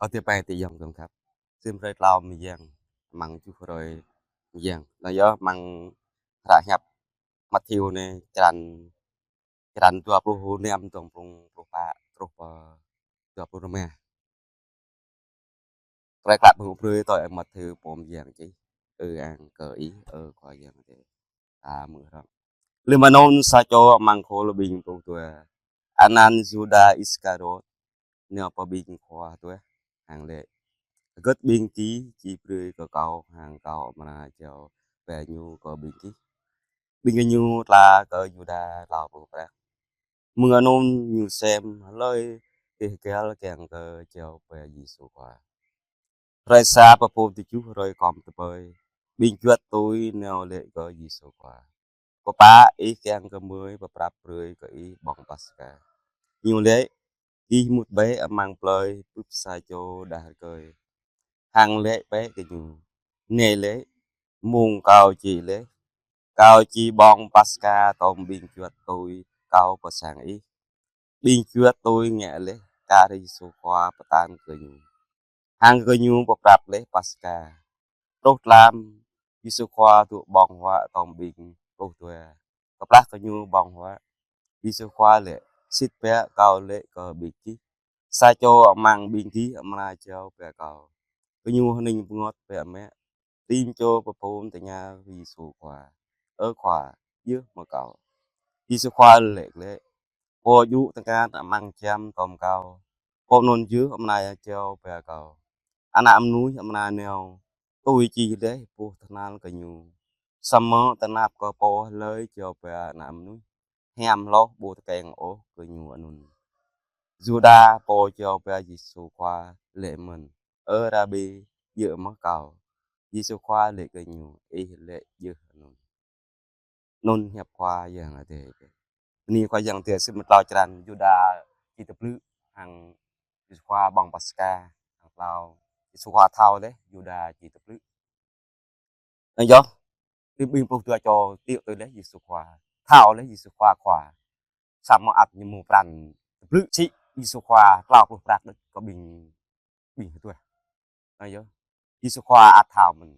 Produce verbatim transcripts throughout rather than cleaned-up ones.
Ơ adơi amai ayŏng dŏng khăp. Sĭt hrơi tlâo mơyang, amăng tơjuh hrơi mơyang. Anai yơh amăng hră hiăp Matthêô anai črăn, črăn dua pluh năm, dua pluh, pluh pă, truh pơ dua pluh rơma. Tơlơi klă pơhơdip brơi tui Ơi Matthêô pô mơyang čih. Ơ ang kơ Ih, ơ Khua Yang Adai. Ta hmư̆ hrŏm. Lơm anŭn sa čô amăng khul ƀing pluh dua, anăn Yuđa Iskariôt, nao pơ ƀing khua tuah, hăng laĭ: Hơgĕt ƀing gih či brơi kơ kâo, hăng kâo amra jao pơ ñu kơ ƀing gih. Ƀing gơñu tla kơ Yuđa tlâo pluh prăk. Mơ̆ng anŭn ñu sem hlơi tih găl kiăng kơ jao pơ Yêsu Khua. Hrơi sa pơpŭ tơjuh hrơi kŏm tơpơi, ƀing juăt tui nao laĭ kơ Yêsu Khua: Pơpă Ih kiăng kơ gơmơi pơprăp brơi kơ Ih ƀơ̆ng Paska? Ñu laĭ: Gih mŭt bĕ amăng plơi, bưp sa čô đah rơkơi, hăng laĭ bĕ kơ ñu: Nai laih, mông kâo či laih, kâo či ƀơ̆ng Paska tŏm ƀing juăt tui kâo pơ sang Ih. Ƀing juăt tui ngă laih kar Yêsu Khua pơtă kơ ñu, hăng gơñu pơprăp laih Paska. Truh tlam, Yêsu Khua dŏ ƀơ̆ng huă tŏm ƀing pluh dua, kơplah gơñu ƀơ̆ng huă. Yêsu Khua laĭ: Sĭt biă kâo laĭ kơ ƀing gih, sa čô amăng ƀing gih amra jao pơ kâo. Gơñu hơning bơngơ̆t biă mă, rĭm čô pơphun tơña Yêsu Khua: Ơ Khua, djơ̆ mơ̆ kâo? Yêsu Khua laĭ glaĭ: Pô djŭ tơngan amăng čăm tŏm kâo, pô anŭn yơh amra jao pơ kâo. Ană mơnuih amra nao tui či laih boh tơhnal kơ ñu. Samơ̆ tơnap kơ pô hlơi jao pơ Ană mơnuih, hiam hloh ƀu tơkeng ôh kơ ñu anŭn. Yuđa pô jao pơ Yêsu Khua laĭ mơ̆n: Ơ Rabi, djơ̆ mơ̆ kâo? Yêsu Khua laĭ kơ ñu: Ih laĭ djơ̆ anŭn. Anŭn hiăp Khua Yang Adai. Bơni Khua Yang Adai. Sĭt mơ̆ tlâo črăn Yuđa či tơblư̆ hăng Yêsu Khua ƀơ̆ng Paska, hăng tlâo Yêsu Khua thâo laih Yuđa či tơblư̆. Anŭn yơh, ƀing, ƀing pluh dua čô tui laih Yêsu Khua, thâo laih Yêsu Khua Khua. Samơ̆ ăt ñu mơ̆ pran tơblư̆ sĭ Yêsu Khua tlâo pluh prăk đôč kơ ƀing, ƀing hơduah. Anŭn yơh, Yêsu Khua ăt thâo mơ̆n.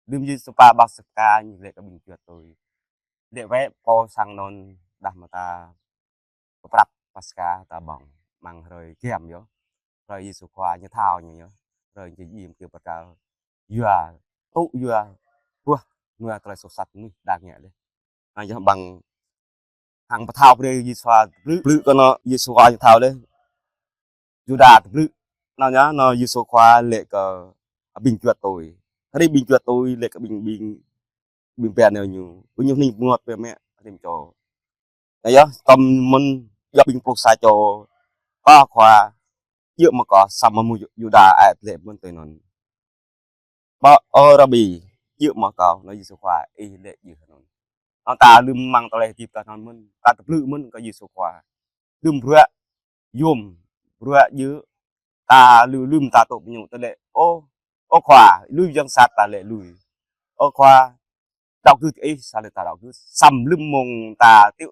Lơm Yêsu Khua ƀơ̆ng Paska ñu laĭ kơ ƀing juăt tui: Laĭ wơ̆t pô sang anŭn đah mơta pơprăp Paska ta ƀơ̆ng amăng hrơi giăm yơh. Hrơi Yêsu Khua ñu thâo ñu yơh. Hrơi ñu jing kơ pơkăl yua, tŭ yua, buah, nua tơlơi soh sat mơnuih đang ngă laih. Anŭn yơh ƀing hăng pơthâo brơi Yêsu Khua tơblư̆, blư̆ kơ anŭn Yêsu Khua ñu thâo laih Yuđa tơblư̆. Anŭn yơh, anŭn Yêsu Khua laĭ kơ ƀing juăt tui. Hrơi ƀing juăt tui laĭ kơ ƀing, ƀing, ƀing ƀing nao ñu. Gơñu hơning bơngơ̆t biă mă, rĭm čô. Anŭn yơh, tŏm mơ̆n yơh ƀing pluh sa čô. Kâo Khua, djơ̆ mơ̆ kâo? Samơ̆ mơ̆ Yuđa ăt laĭ mơ̆n tui anŭn: Ơ Rabi, djơ̆ mơ̆ kâo? Anŭn Yêsu Khua: Ih laĭ djơ̆ anŭn. Anŭn ta lơm amăng tơlơi hơdip ta anŭn mơ̆n, ta tơblư̆ mơ̆n kơ Yêsu Khua. Lơm bruă yôm, bruă djơ̆, ta lơm, lơm ta tŭ pơñu ta laĭ: Ơ, ơ Khua, lui yang sat ta laĭ lui. Ơ Khua, đaŏ gưt Ih, sa lĕ ta đaŏ gưt. Samơ̆ lơm mông ta tui,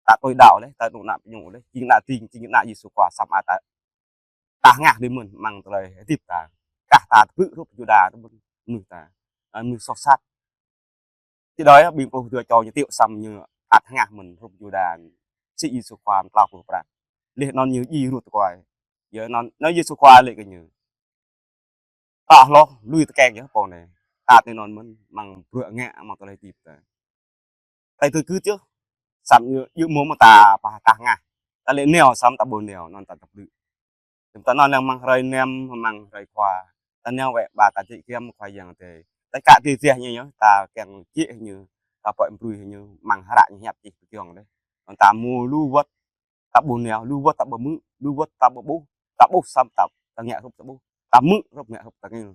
ta tui đaŏ laih, ta tŭ ană pơñu laih, jing ană ding, jing ană Yêsu Khua, samơ̆ ta, ta hơngah laih mơ̆n amăng tơlơi hơdip ta. Kah ta tơblư̆ hrup Yuđa mơ̆n, mơnuih ta, ơ, mơnuih soh sat. Tơdơi ƀing pluh dua čô ñu tui samơ̆ ñu ăt hơngah mơ̆n hrup Yuđa sĭ Yêsu Khua tlâo pluh prăk. Laih anŭn ñu djai ruă tơkuai. Yơh anŭn, anŭn Yêsu Khua laĭ kơ ñu: Tŏ hloh, lui tơkeng yơh pô anai. Ta tui anŭn mơ̆n amăng bruă ngă, amăng tơlơi hơdip ta. Ta tui gưt yơh. Samơ̆ djơ̆ mơ̆ mơ̆ ta pơhơngah. Ta laĭ nao samơ̆ ta ƀu nao, anŭn ta tơblư̆. Tơm ta anŭn lăng amăng hrơi năm, amăng hrơi Khua. Ta nao wơ̆t ƀă ta jĕ giăm Khua Yang Adai. Ta kă tui tih ñu yơh, ta kiăng jĕ ñu, ta pơ̆ brơi ñu, amăng hră ñu hiăp čih pơkiăng laih. Anŭn ta mơ̆ lu wơ̆t ta ƀu nao, lu wơ̆t ta ƀu hmư̆, lu wơ̆t ta ƀu ƀuh, ta ƀuh samơ̆ ta, ta ngă hrup ta ƀuh, ta hmư̆ hrup ngă hrup ta ngil.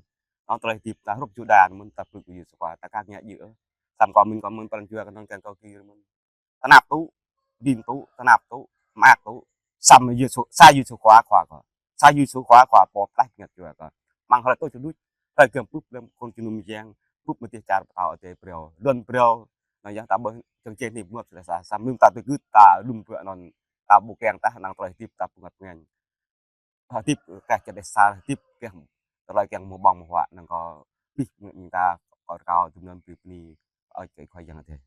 Anŭn tơlơi hơdip ta hrup Yuđa mơ̆n, ta tơblư̆ kơ Yêsu Khua, ta khăp ngă djơ̆. Samơ̆ kâo mĭn, kâo mĭn pran jua kơ anŭn kiăng kâo gir mơ̆n. Tơnap tŭ, đing tŭ, tơnap tŭ, mơak tŭ. Samơ̆ Yêsu, sa Yêsu Khua Khua kâo. Sa Yêsu Khua Khua pô pơklaih ngă jua kâo. Amăng hrơi tui čơđuč, hrơi giăm bưp lăm khul jơnum yang, bưp mơdih čar pơtao Adai phrâo. Lŏn phrâo, anŭn yơh ta ƀuh čơ̆ng čeh ni bơngơ̆t sơlĕ sa. Samơ̆ lơm ta tui gưt ta lơm bruă anŭn, ta ƀu kiăng tah amăng tơlơi hơdip ta bơngơ̆t ngăn. Hơdip kah čơđeh sa, hơdip kah tơlơi kiăng mơ̆ ƀơ̆ng mơ̆ huă, năng kơ pih mơ̆ ta kơ rơkâo tui anŭn pih bơni ơi kơ Khua Yang Adai.